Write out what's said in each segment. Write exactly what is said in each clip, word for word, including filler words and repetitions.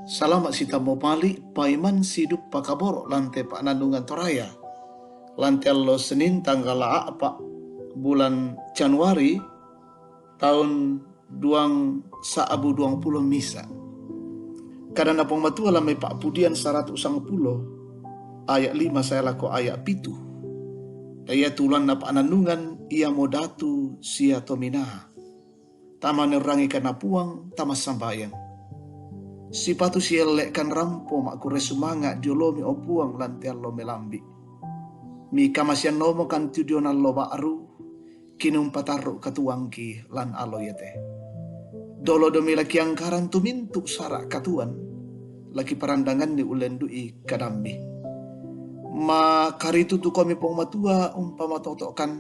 Salama' sitammu mali', paiman sidup pakaboro' lan te pa'nannungan Toraya. Lan te allo Senin tanggal a'pa' bulan Januari taun duang sa'bu duang pulo misa'. Kadanna Puang Matua lan mai Pa'pudian saratu' sangpulo aya' lima sae lako aya' pitu. Iatu ulunna pa'nannungan iamo datu sia tominaa. Tamanerangi kana Puang, tamassambayang. Sipatu sielle'kan rampo ma'kurre sumanga' dio olomi, o Puang, lan te allo melambi'. Mikamaseannomo kan tu diona allo ba'ru, kinumpatarru' katuoangki lan allo iate. Dolo domi lakiangkaran tu mintu' sara' katuoan, lakiparandanganni ullendu'i kadammi. Makaritutukomi Puang Matua umpamatoto'kan,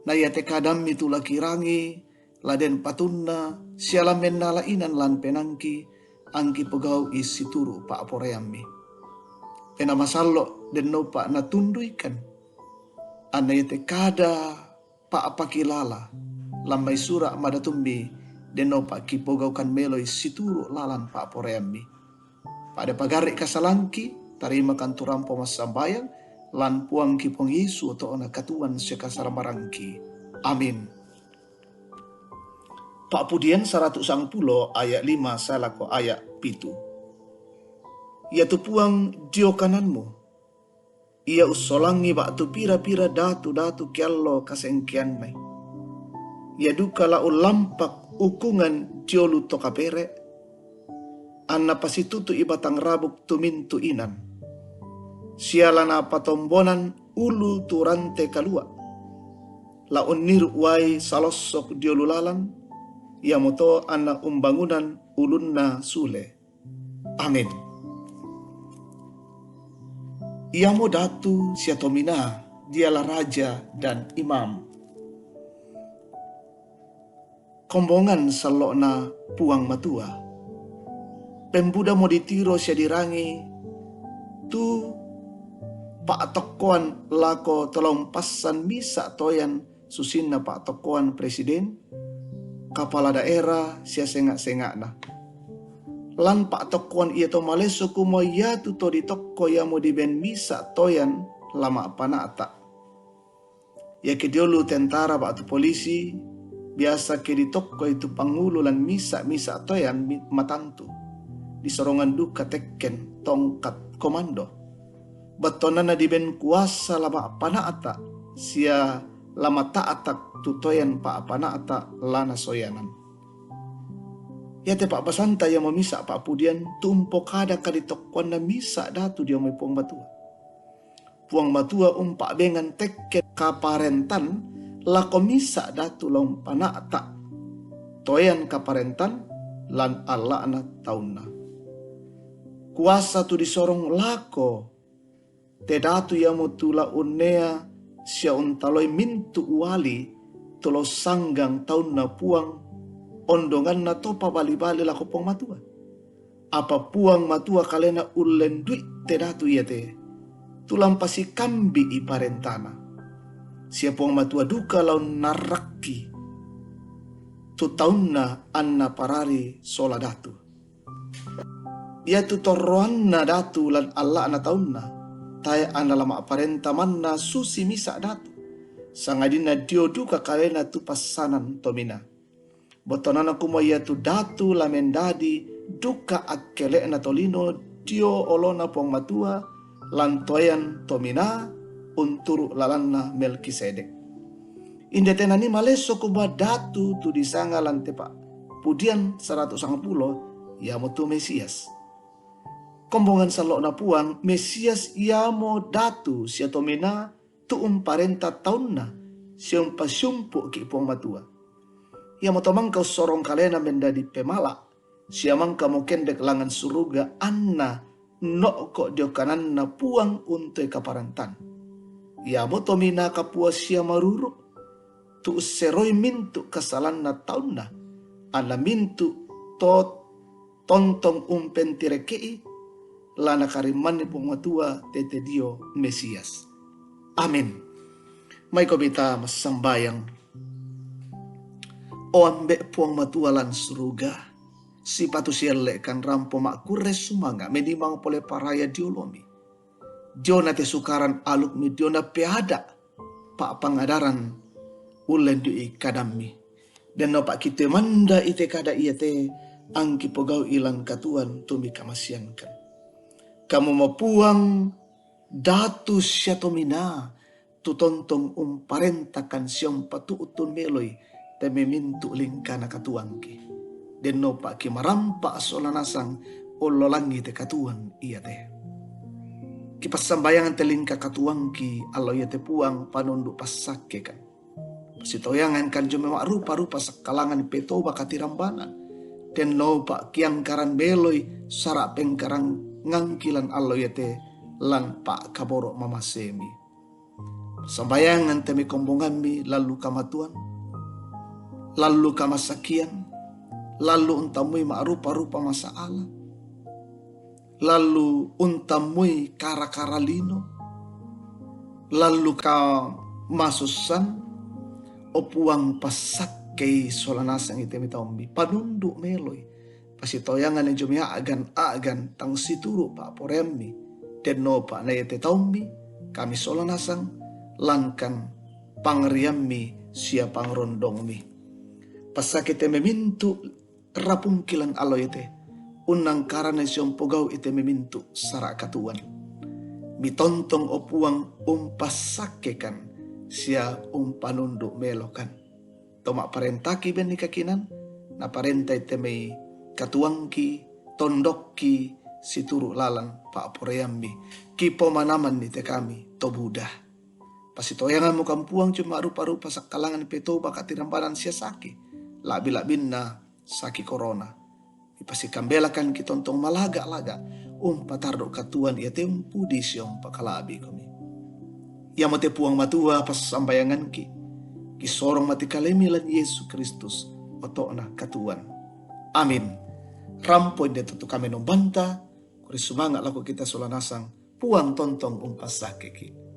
na iate kadammi tu lakirangi, la den patunna, sia la mennala inan lan penaangki, angki pogau'i situru' pa'poraiammi. Ena masallo' dennopa natunduikan, anna iate kada pa'pakilala lan mai sura' madatummi dennopa kipogaukan meloi situru' lalan pa'poraiammi. Pada pagarre' kasalangki, tarimakan tu rampo massambayang, lan Puangki Puang Yesu oto'na katuoan sia kasalamarangki. Amin. Pa'pudian saratu' sangpulo aya' lima sae lako aya' pitu. Iatu Puang dio kananmu, ia ussolangi ba'tu pira-pira datu-datu keallo kasengkeannai. Ia duka la ullampak ukungan dio lu to kapere', anna pasitutu'i batang rabuk tu mintu' inan. Sia la napatombonan ulu tu rante kalua'. La unniru' uai salossok dio lu lalan, iamoto anna umbangunan ulunna sule. Amin. Iamo datu sia tominaa, dialah raja dan imam. Kombongan sallo'na Puang Matua. Pembudamo ditiro sia dirangi tu pa'tokkoan lako to la umpassan misa' toyan susinna pa'tokkoan presiden, kapala daerah sia senga'-senga'na. Lan pa'tokkoan iato malesso kumua iatu to ditokko iamo diben misa' toyan la ma'pana'ta'. Iake dio lu tentara ba'tu polisi, biasa ke ditokkoi tu pangulu lan misa'-misa' toyan mi-, matantu. Disorongan duka tekken tongkat komando. Bettuanna diben kuasa la ma'pana'ta' sia la mata'tak tu toyan pa'pana'ta' la nasoyanan. Iate pa'basanta iamo misa' pa'pudian tu umpokada kaditokkoanna misa' datu dio mai Puang Matua. Puang Matua umpa'bengan tekken kaparentan lako misa' datu la umpana'ta' toyan kaparentan lan alla'na taunna. Kuasa tu disorong lako te datu iamo tu la unnea sia untaloi mintu' uali tu la ussanggang taunna Puang, ondonganna to pabali-bali lako Puang Matua. Apa Puang Matua kalena ullendui te datu iate, tu la umpasikambi'i parentana. Sia Puang Matua duka la unnarrakki tu taunna anna parari sola datu. Iatu torroanna datu lan alla'na taunna, tae' anna la ma'parenta manna susi misa' datu, sangadinna dio duka kalena tu passanan tominaa. Bettuanna kumua iatu datu la mendadi duka akkele'na tolino dio olona Puang Matua lan toyan tominaa unturu' lalanna Melkisedek. Inde tenani malesso kumua datu tu disanga lan te pa'pudian saratu' sangpulo, iamotu Mesias. Kombongan sallo'na Puang, Mesias iamo datu sia tominaa tu umparenta taunna, sia umpasiumpu'ki' Puang Matua. Iamoto mangka ussorong kalena mendadi pemala', sia mangka mukendek langngan suruga anna no'ko' dio kananna Puang untoi kaparentan. Iamoto minaa kapua sia maruru', tu usseroi mintu' kasalanna taunna, anna mintu' to tontong umpentireke'i, la nakarimmanni Puang Matua tete dio Mesias. Amin. Maiko mita massambayang. O Ambe' Puang Matua lan suruga, Sipatu sielle'kan rampo ma'kurre sumanga' menimang pole paraya dio olomi. Diona te sukaran alukmi, diona peada' pa'pangadaran ullendu'i kadammi. Dennopa' kite manda' ite kada iate angki pogau'i lan katuoan tu mikamaseankan. Kamumo Puang, datu sia tominaa, tu tontong umparentakan sia umpatu'tun meloi te memintu' lingkana katuoangki. Dennopa' kimarampa' sola nasang ollolangi te katuoan iate. Kipassambayangan te lingka katuoangki allo iate Puang panundu' passakkekan. Pasitoyangankan dio mai ma'rupa-rupa sakkalangan petoba katirambanan. Dennopa' kiangkaran meloi sara' pengkarangangki lan allo iate lan pa'kaboro' mamasemi. Sambayangan te mai kombongammi lallu kamatuan, lallu kamasakian, lallu untammui ma'rupa-rupa masa'ala, lallu untammui kara-kara lino, lallu kamasussan, o Puang, passakkei sola nasang ite mai taummi, panundu' meloi, pasitoyangan dio mai a'gan-a'gan tang situru' pa'poraiammi, dennopa' na iate taummi, kami sola nasang, langkan pangriammi sia pangrondongmi. Passakke te memintu' rapungki lan allo iate, unnangkaranai sia umpogau'i te memintu' sara' katuoan. Mitontong, o Puang, umpassakkekan sia umpanundu' melokan. To ma'parentaki benni kakinaan, naparentai te mai katuoangki, tondokki, situru' lalan pa'poraiammi. Kipomanamanni te kami to buda. Pasitoyangammokan Puang dio mai ma'rupa-rupa sakkalangan petoba katirambanan sia saki, la'bi-la'binna saki korona. Mipasikambelakanki tontong malaga'-laga' umpatarru' katuoan iate umpudi sia umpakala'bikomi. Iamote Puang Matua passambayanganki, kisorong mati kalemi lan Yesu Kristus, oto'na katuoan. Amin. Rampo inde to tu kamenombanta, kurre sumanga' lako kita sola nasang, Puang tontong umpassakkeki.